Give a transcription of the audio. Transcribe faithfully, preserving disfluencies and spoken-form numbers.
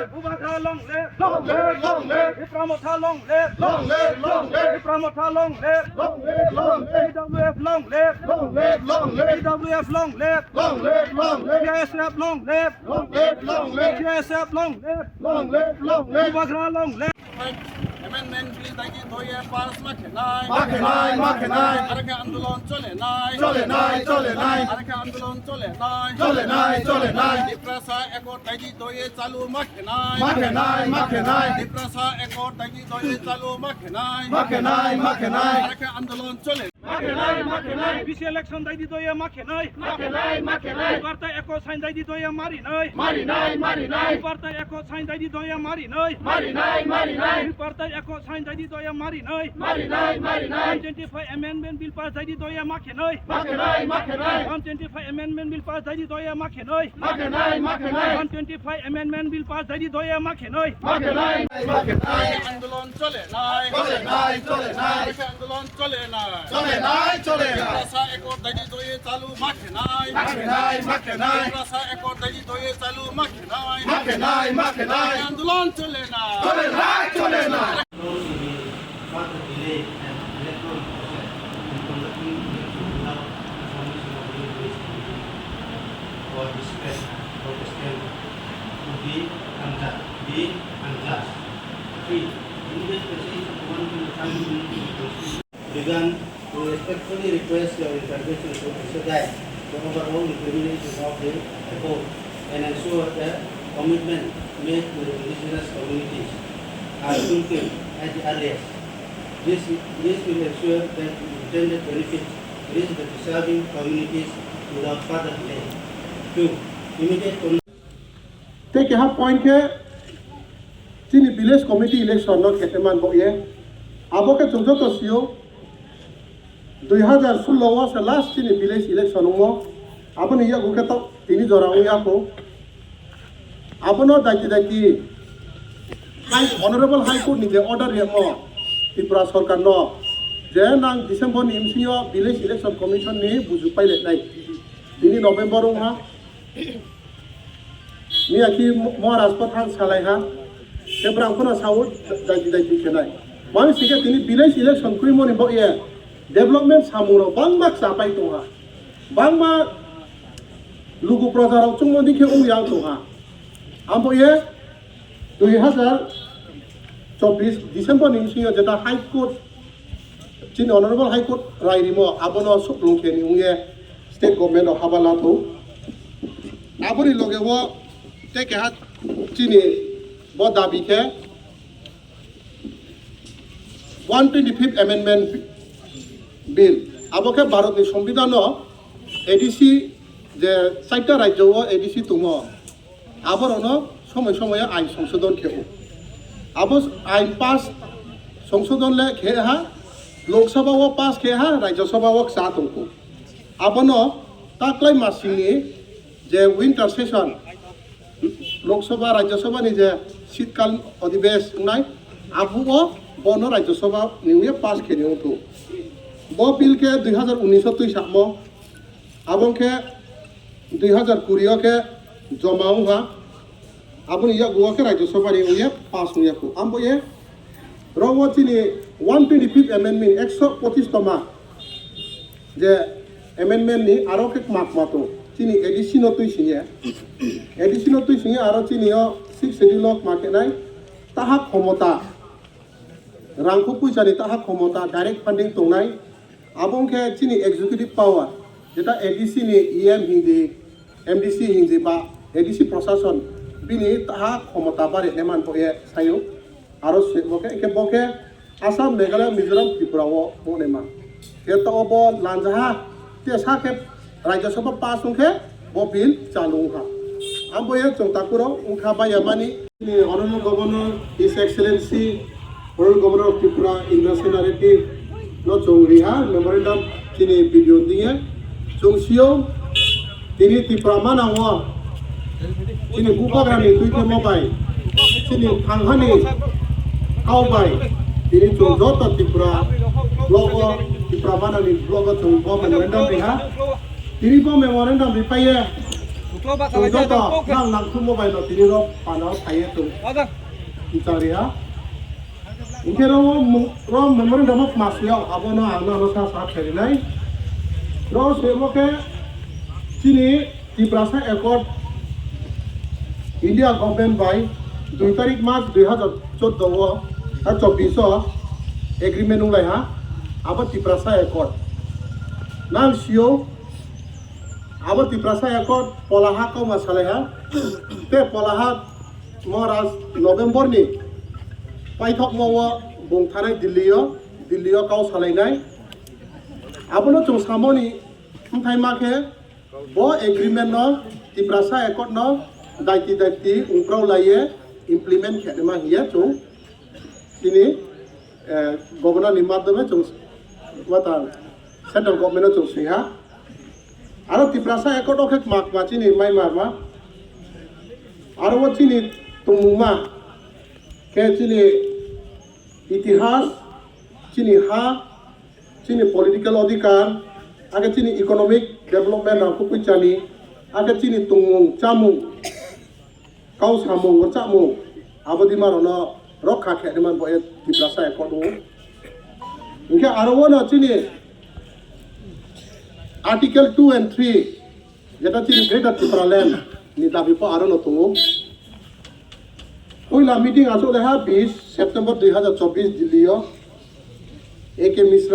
Bubagra long live. Long live, long live. Tipra Motha long live. Long live, long live. Tipra Motha long live. Long live, long live. T W F long live. Long live, long live. T W F long live. Long live, long live. T S F long live. Long live, long live. T S F long live. Long live, long live. Bubagra long live. Amendment Bill daidi doye pass ma khenai. Ma khenai, ma khenai. Aro khe andolon chole nai. Chole nai, chole nai. Aro khe andolon chole nai. Chole nai, chole nai. Tiprasa Accord daidi doye chalu ma khenai. Ma khenai, ma khenai. Tiprasa Accord daidi doye chalu ma khenai. Ma khenai, ma khenai. Aro khe andolon chole. Ma khenai, ma khenai. B C election daidi doye ma khenai. Ma khenai, ma khenai. Biparta Accord sign daidi doye ma rinai. Ma rinai, ma rinai. Biparta Accord sign daidi doye ma rinai. Ma rinai, ma rinai. Biparta Accord sign daidi doye ma rinai. Ma rinai, ma rinai. One twenty-five Amendment Bill pass daidi doye ma khenai. Ma khenai, ma khenai. One twenty-five Amendment Bill pass daidi doye ma khenai. Ma khenai, ma khenai. One twenty-five Amendment Bill pass daidi doye ma khenai. Ma khenai, ma khenai. Andolon chole nai. Chole nai, chole nai. Andolon chole nai. Chole nai, chole nai. Tiprasa Accord daidi doye chalu ma khenai. Ma khenai, ma khenai. Tiprasa Accord daidi doye chalu ma khenai. Ma khenai, ma khenai. Andolon chole nai. Chole nai, chole nai. Further delay and electoral process in conducting election without information of the village committee or dispatch or stand would be unjust, be unjust. Three, immediate passage of one twenty-five began, we respectfully request your intervention to expedite the overall implementation of the accord and ensure that commitment made to the indigenous communities are fulfilled at the earliest. This, this will ensure that the intended benefits reach the deserving communities without further delay. Two, immediate con- Tei keha point khe chini village committee election no khe man bo ye. Abo khe chwng joto sio dui hazar sullo o se last chini village election wngmo. Aboni yago khe to tini jora wngya kho. Abono daiki daiki High, Honorable High Court ni je order riyamo Tripura Sarkar no je nang December ni bisingo Village Election Commission ni buju paileknai. Tini November wngha. Miyaki Maharaj Pathan salai ha. Kebrang phano sao daiki daiki khenai. Mami sike tini village election kwrwi moni bo ye development samung rok bangma chapai tongha. Bangma lugu proja rok chungmo dikhe wng yang tongha. Ambo ye dui hazar chobbish December ni bisingo jeta High Court, chini Honorable High Court rai rimo abono suklung khe ni wngye state government o haba lato. Aboni loge o tei keha chini bo dabi khe one twenty-fifth Amendment Bill. Abo khe Bharatni Songbidanno A D C je chaita rajyo o A D C tongo. Aborokno somoi somoi ain songsodon khe-o. Abo ain pass songsodon le khe ha, Lok Sabha o pass khe ha, Rajya Sabha o cha tongkho. Abono taklai masingni je winter session, Lok Sabha, Rajya Sabha ni je shitkal odhibesh wngnai, abo o bono Rajya Sabha ni wngye pass khe ni wngkho. Bo bill khe dui hazar unis o twi samo, abo khe dui hazar kuri o khe joma wngkha, aboni yago o khe Rajya Sabha ni wngye pass wngya kho. Ambo ye Rogo chini one twenty-fifth amendment, ekso pochish toma je amendment ni aro khe kma kma tong chini A D C no twi singye, A D C no twi singye aro chini o sixth schedule o kma khe nai taha khomota, rangkho puisa ni taha khomota, direct funding tongnai. Abo wngkhe chini executive power, jeta A D C ni E M hindi, M D C hindi ba A D C prosason bini taha khomota bari neman bo ye sayo. Aro se bo khe, khe bo khe Assam, Meghalaya, Mizoram, Tripura o bo nema. Khe to bo lanjaha, te sa khe Rajya Sabha pass wngkhe bo bill chalu wngkha. Abo ye chwng takuro wngkha ba yamani. Chini Honorable Governor, His Excellency, Honorable Governor of Tripura, Indra Sena Reddy, no chwng riha memorandum chini video diye. Chwng sio tini Tripura mana o chini bubagrani tuitemo bai, chini thanghani kau bai, tini chwng joto Tripura blogo, Tripura manani blogo chwng bo memorandum riha. Tini bo memorandum ripaiye Chwng joto nang nangkhukma bai no tini rok pano phaiwi tong. Kichari ha. Hingke ro mo-, ro memorandum of Masuyao abono ang no sa sa kherinai. Ro semo khe chini Tiprasa Accord India government bai dui tarik March dui hajar chordo o, ah, chobbish o agreement wnglai ha. Abo Tiprasa Accord. Nang sio, abo Tiprasa Accord polaha kauma salai ha. Te polaha Maharaj November ni paithokma o bung thanai Delhi o, Delhi o kau salainai. Abono chwng samoni wngthai ma khe bo agreement no Tiprasa Accord no daiti daiti ungprao laiye implement khe ma hiya chwng chini, eh, governor ni madhyome chwng wata central government no chwng swi ha. Aro Tiprasa Accord o khe mak ma chini mai mar ma. Aro o chini tongmung ma khe chini itihas, chini ha, chini political odhikar, ake chini economic development rang kubui chani, ake chini tongmung chamung, kau samung, rwchapmung, abo di marono rokha khe man bo e Tiprasa Accord o. Hingke aro ono chini Article two and three, jeta chini Greater Tipraland ni dabi po aro no tongo. Puila meeting asuk leha bis September dui hajar chobbish Delhi o A K Mishra